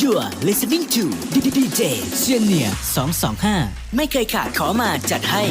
You're listening to D J Senior สองสองห้า ไม่เคยขาดขอมาจัดให้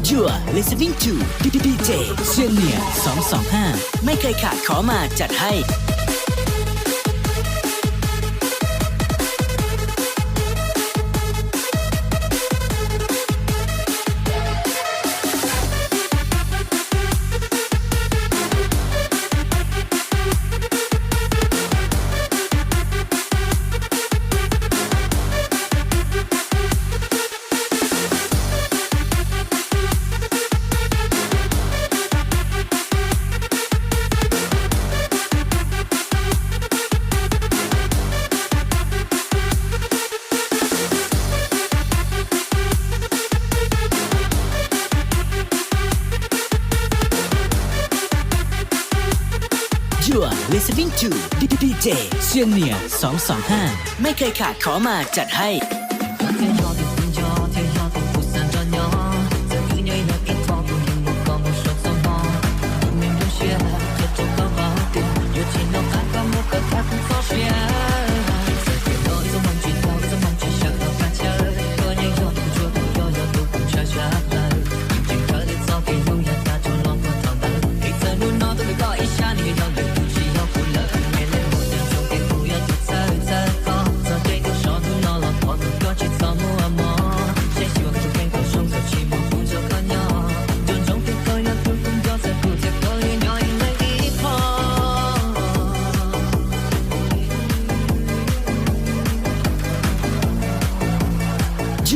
You're listening to D J Senior สองสองห้า ไม่เคยขาดขอมาจัดให้ You're listening to D J Senior สองสองห้า ไม่เคยขาดขอมาจัดให้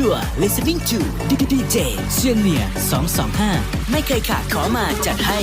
You're listening to D J Senior สองสองห้า ไม่เคยขาดขอมาจัดให้